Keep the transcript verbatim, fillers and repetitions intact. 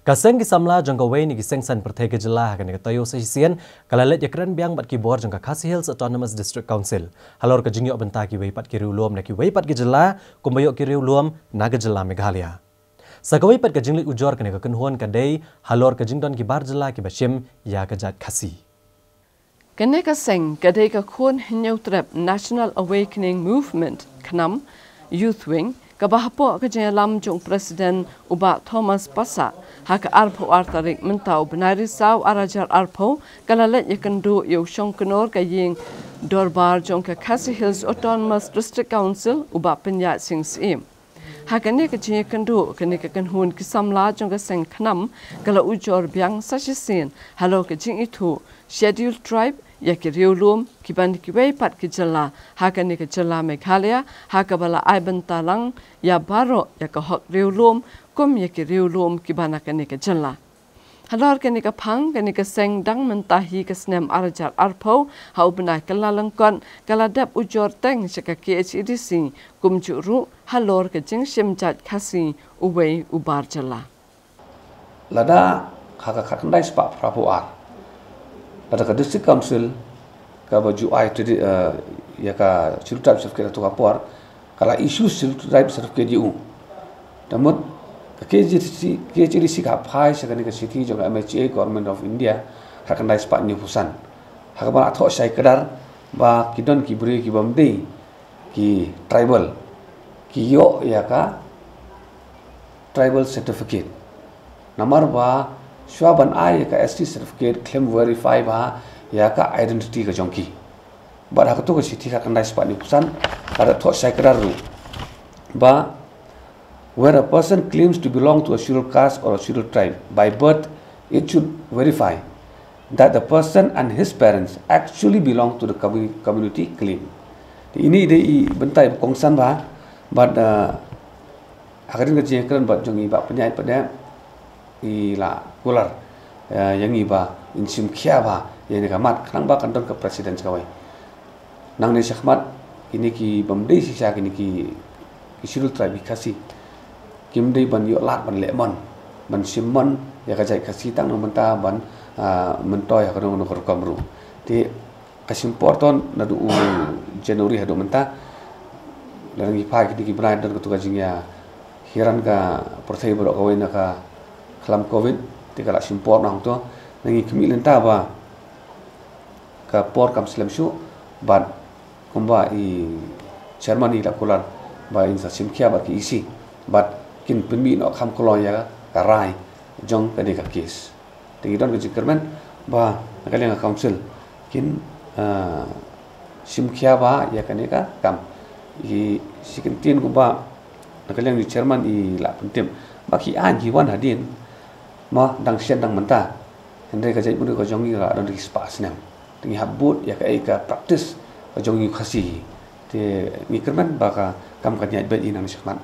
Ka seng ki samla jong kawei na ki seng saiñ pyrthei ka jylla ha kane ka taïew sa shisien ka la leit ïakren biang bad ki bor jong ka Khasi Hills Autonomous District Council halor ka jingïoh bynta kiwei pat ki riewlum na kiwei pat ki jylla kumba ïoh ki riewlum na ka jylla Meghalaya. Sa kawei pat ka jingleit ujor kane ka kynhun ka dei halor ka jingdon ki bar jylla kiba shim ïa ka jait Khasi. Kane ka seng ka dei ka Khun Hynñiewtrep National Awakening Movement, KHNAM, Youth Wing, kaba hapoh ka jingïalam jong u President u Bah Thomas Passah, ha ka arphew ar tarik mynta u bnai Risaw ar hajar arphew, ka la leit ïakynduh ïa u Shongknor ka ïing dorbar jong ka Khasi Hills Autonomous District Council u Bah Pynïaid Sing Syiem. Ha kane ka jingïakynduh, kane ka kynhun ki samla jong ka seng KHNAM ka la ujor biang sa shisien halor ka jingithuh Scheduled Tribe ïa ki riewlum kiba na kiwei pat ki jylla ha kane ka jylla Meghalaya, ha kaba la ai bynta lang ïa baroh ïa ka hok riewlum kum ïa ki riewlum kiba na kane ka jylla. Halor kane ka phang, kane ka seng dang mynta hi ka snem ar hajar arphew, ha u bnai Kyllalyngkot, ka la dep ujor teng sha ka K H A D C, kumjuh ruh halor ka jingshim jait Khasi uwei u bar jylla. Lada ha ka khatkhyndai spah phraphew ar, lada ka District Council kaba ju ai tradi-, eh, ïa ka Scheduled Tribe Certificate ha kato ka por, ka la issue Scheduled Tribe Certificate ïa u. Te mut ka K H A D C, K H A D C ka hap phai sha kane ka shithi jong ka M H A, Government of India, khatkhyndai spah hynñiewphew san. Ha kaba la thoh shai kdar ba ki don ki briew ki bym dei ki tribal ki ïoh ïa ka tribal certificate. Namar ba shuwa ban ai ïa ka S T certificate khlem verify bha ïa ka identity ka jong ki. Bad ha kato ka shithi khatkhyndai spah hynñiewphew san ka la thoh shai kdar ruh ba where a person claims to belong to a scheduled caste or a scheduled tribe by birth, it should verify that the person and his parents actually belong to the commu-, community claim. Te ine i dei i bynta iba kongsan bha, bad, eh, ha ka dei ka jingkren bad jong i Bah Pynïaid pat de i la kular, eh, ïa ngi ba in shim khia bha ïa kane ka mat, khnang ba kan don ka precedent kawei. Nangne shakhmat kine ki bym dei shisha kine ki, ki Scheduled Tribe ki Khasi kim dei ban ïoh lad ban leh mon, ban shim mon ïa ka jait Khasi tang na bynta ban, ah, myntoi ha kano kano ka rukom ruh. Te ka shim por to naduh u January haduh mynta. Lada ngi phai kine ki bnai don kato ka jingïahiran ka pyrthei baroh kawei na ka khlam covid, te ka la shim por na hangto. Ngi khmih lynta ba ka por kam slem shuh bad kumba i chairman i la kular ba in sa shim khia bad ki E C bad kin pynmih noh kham kloi ïa ka rai jong kane ka case. Te ngi don ka jingkyrmen ba na ka liang ka council kin, ah, shim khia bha ïa kane ka kam. I shi kyntien kumba na ka liang i chairman i la pyntip ba ki aiñ ki wan hadien ma dang shen dang mynta. Hynrei ka jaitbynriew ka jong ngi la don da ki spah snem. Te ngi hap bud ïa kaei ka practice ka jong ngi u Khasi. Te ngi kyrmen ba ka kam kan ïaid beit hi nangne shakhmat.